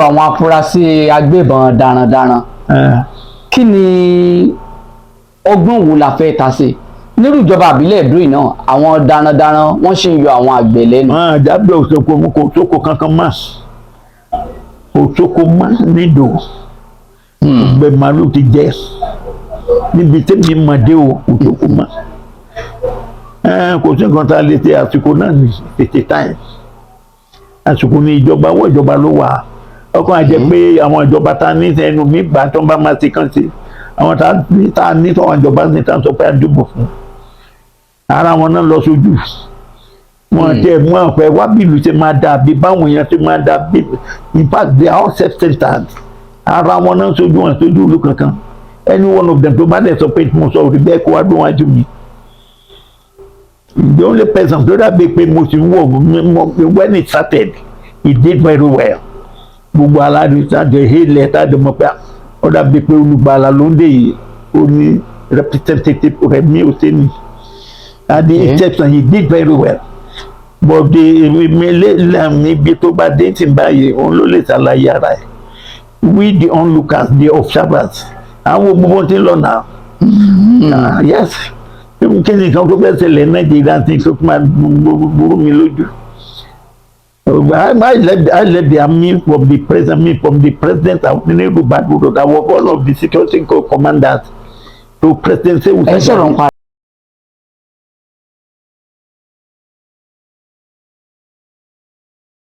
Àwọn afurasí agbébọn darandaran, kí ni ọgbọ́n wo la fẹ́ ta sí nírú ìjọba àbílẹ̀ ìdó yìí náà? Àwọn darandaran, wọ́n ṣì ń yọ àwọn àgbẹ̀ lẹ́nu. Àjábẹ̀ òṣòkò, kò sóko kankan mọ́, kò sóko mọ́ nídò. Gbẹ màálù ti jẹ níbi tẹ́mi mọ̀dé o, kò sóko mọ́. Kò sí nǹkan tá a lè ṣe. Àsìkò náà ní tètè táyì, àsìkò ní ìjọba wọ, ìjọba ló wà. Ọkàn àjẹ pé àwọn ìjọba tá a ní ẹnu mi gbà tó ń bá máa ṣe kán sí àwọn tá a ní tó àwọn ìjọba ní tá a sọ pé a dìbò fún ara wọn náà lọ sójú wọn tẹ mú àpẹ wá bí ìlú ṣe máa dà, bí báwọn èèyàn ṣe máa dà bí. In fact, they are all self-centered. Ara wọn náà sójú wọn sójú ìlú kankan. Any one of them tó bá dẹ̀ sọ pé mo sọ òrí bẹ́ẹ̀, kó wá dún wájú mi. The only person tó dàbí pé mo ti wọ̀, when it started, he did very well. Gbogbo aládùn tájọ ìhélẹ̀ tájọ mọ̀ pé ó dàbí pé olùgbàlà ló ń dé yìí, ó ní Representative Remi Oseni. At the exception, he did very well, but the níbi tó bá dé tí báyìí, òun ló lè ṣàlàyé ara ẹ̀. We the onlookers, the observers, àwọn gbogbo tí ń lọ náà. Ah, yes, kí ni nǹkan tó fẹ́ ṣẹlẹ̀ Nàìjíríà tí tó máa burú mi lójú? I led the army from the president, me from the president of Tinubu Badudo, that was one of the security commanders to President Sehu. Ẹ sọ̀rọ̀ nípa